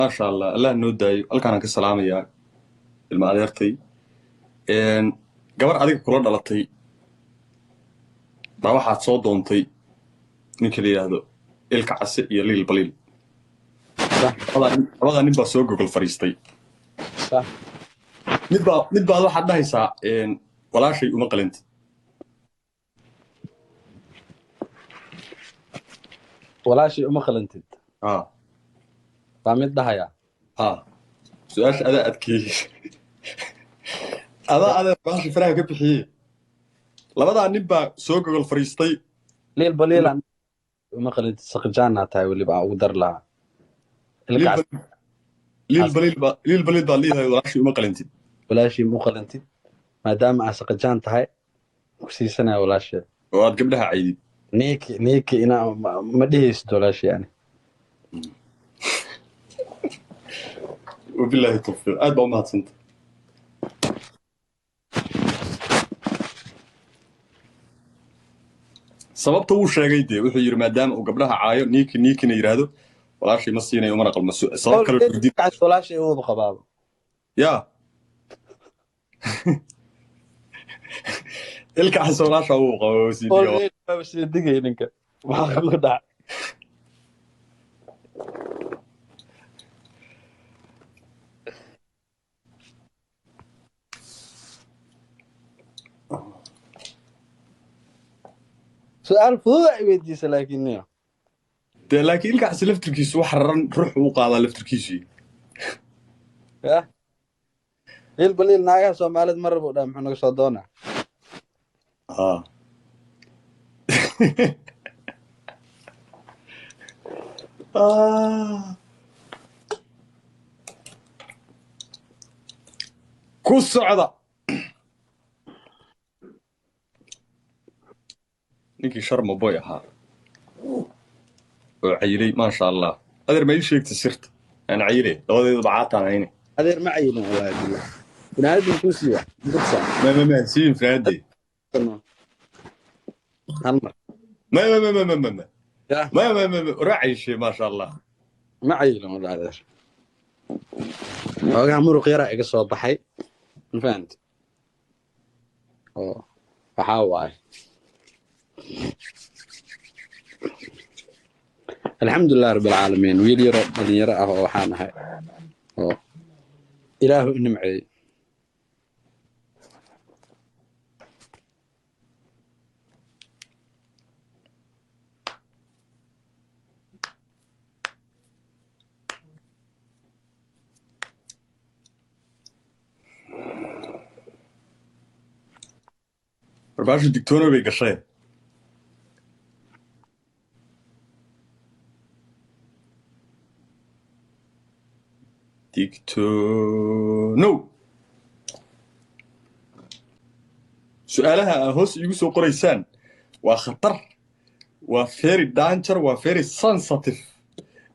Maasha Allah, Allah noo daayo. Halkaanaan ka salaamayaa ilma adeertay. Gabar adiga kula dhalatay baa waxaad soo doontay ninka la yidhaahdo Ilka Case iyo Liil Baliil. Labadaa nin baa soo gogol fadhiistay. Mid baad waxaad dhahaysaa walaashay uma qalantid. Walaashay uma qalantid baa mid dhahayaa. Su-aasha adaa adkeeyey, adaa adeer baasha faraha ka bixiyey. Labadaa nin baa soo gogol fadhiistay. Liil Baliil uma qalantid, saqjaanaa tahay weliba aan ugu dar lahaa. Liil Baliil baa, Liil Baliil baad leedahay walaashay uma qalantid. Walaashii ma u qalantid maadaama aa saqjaan tahay, ku siisanaya walaashee. Oo aad gabdhaha caydid. Niiki niiki inaa ma dhihaysid walaashii ani. Wabilaahi tawfiiq, aad baa umahadsanta. Sababta wuu sheegay dee, wuxuu yidhi maadaama uu gabdhaha caayo, niiki niikina yidhaahdo, walaashay ma siinayo umana qalmo. Sabab kale weydiin. Walaashay uuba qabaaba. Ya Ilka Case walaasha wuu qabo. Waaba sii digay ninka, maxaa kugu dhacay? Su-aal fudud ay weydiisa laakiin niyo. Dee laakiin Ilka Case laftirkiisu wax raran ruux uu qaadaa laftirkiisu. Ya Liil Baliil naagaha Soomaalida mar rabo dhaa, muxuu naga soo doonaa? Ku socda ninkii Sharma Boy ahaa oo cayilay, maasha Allah. Adeer, ma ii sheegta sirta aan cayilay? Labadeedaba caataan hayne. Adeer, ma cayilin wallahi billah. Binaadam kuu siiwa dugsa. Ma ma ma siin fanaadey. Hal mar. Ma ma ma ma ma ma ma. Ya. Ma ma ma ma ora cayishay, maasha Allah. Ma cayilin wallahi adeer, xoogaha muruq yaraa iga soo baxay, ma fahamti? Oo waxaa waaye, alxamdulilah rabbi alcaalamiin, wiil yaroo dhalinyaro ah oo waxaan ahay oo Ilaahu i nimceeyey. Warbaashu digtoono bay gashay. Digtoonow, su-aalaha aa hoos iigu soo qoraysaan waa khatar, waa very danger, waa very sensitive,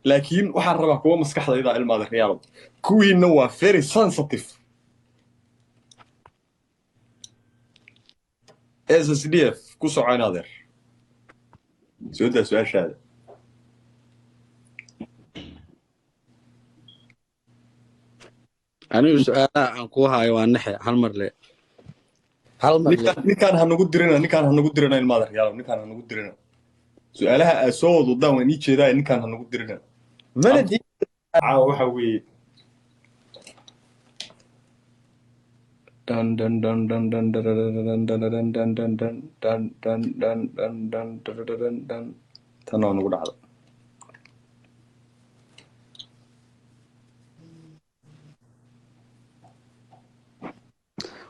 laakiin waxaan rabaa kuwa maskaxdayda ilmaada riyaalo. Kuwiinna waa very sensitive. SSDF ku soco in adeer, soo daa su-aashaada. Anigu su-aalaha aan kuu hayo waa naxe, hal mar le, hal mar le. Ninkaan ha nagu dirina, ninkaan ha nagu dirina, ilmaada riyaalo, ninkaan ha nagu dirina. Su-aalaha aad soo wadwadaan waan ii jeedaa, ninkaan ha nagu dirina. Mana dii. Caawa waxa weeye dhan dhan dhan dhan dhan dhan dhan dhan dhan dhan dhan dhan dhan dhan dhan dhan dhan dhan dhan, tan oo nagu dhacda.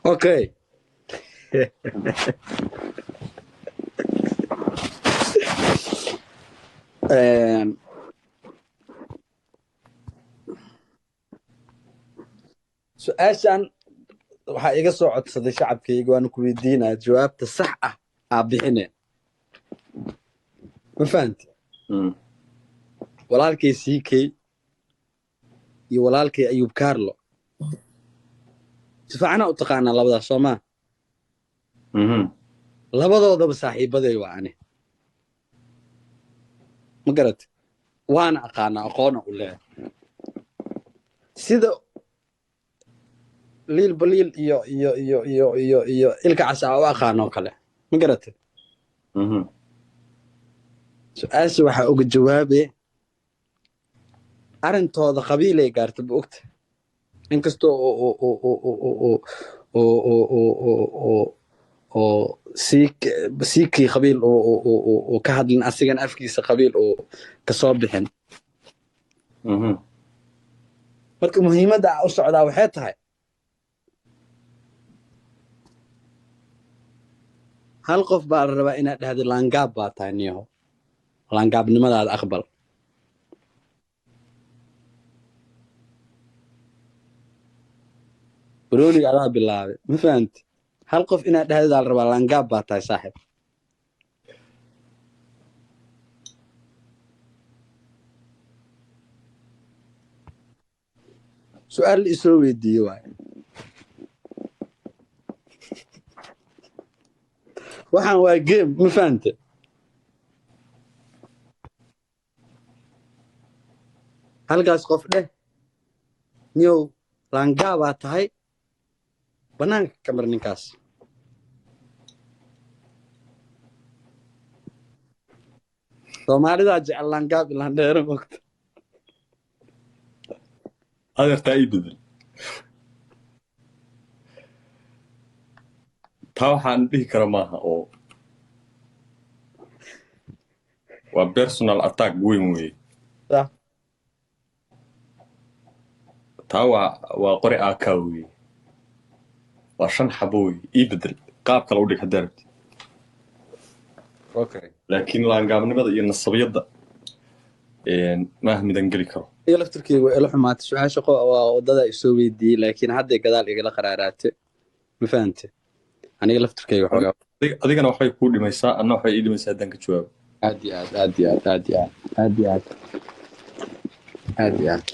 Okay. Su-aashan waxaa iga soo codsaday shacabkayga, waana ku weydiinaya, jawaabta sax ah aa bixine, ma fahanti? Walaalkay CK iyo walaalkay Ayub Carlo si fiicanaa u taqaanaa labadaas, soo maa? Labadoodaba saaxiibaday waa ani, ma garat? Waana aqaanaa, aqoona u leeyahay. Sida Liil Baliil iyo iyo iyo iyo iyo iyo Ilka Cas aa u aqaanoo kale, ma garatay? Su-aasha waxaa uga jawaabe arrintooda qabiilay gaarta, ba ogta, inkastoo oo sii siikii qabiil oo ka hadlin, asigan afkiisa qabiil oo kasoo bixin. Marka muhiimadda u socdaa waxay tahay hal qof baa la rabaa inaad dhahdo laangaab baa tahay, niyaho, laangaabnimadaada aqbal. Barooniga adaa bilaabay, ma fahanti? Hal qof inaad dhahdadaa la rabaa, laangaab baa tahay, saaxib. Su-aal la isoo weydiiye waay. Waxaan waa game, ma fahante? Halkaas qof dheh, niyow, laangaabaa tahay, banaanka ka mar ninkaas. Soomaalidaa jecel laangaab ilaan dheero, mogta. Adeertaa ii bedel. Taa waxaan dhihi kara maaha oo waa personal attack weyn weeye. Taa waa qori aka weeye, waa shan xabo weeye. Ii bedel, qaab kale u dhig haddaa rabti. Okay. Laakiin laangaabnimada iyo nasabiyadda maaha midan geli karo. Iyo laftirkeyga waa ila xumaatay su-aasha waa wadada isoo weydiiyey, laakiin hadday gadaal igala qaraaraate, ma fahante? Aniga laftirkeyga xoogaa. Adigana waxbay kuu dhimaysaa, anna waxbay ii dhimaysaa haddaan ka jawaabo. Aad iyo aad, aad iyo aad, aad iyo aad, aad iyo aad, aad iyo aad.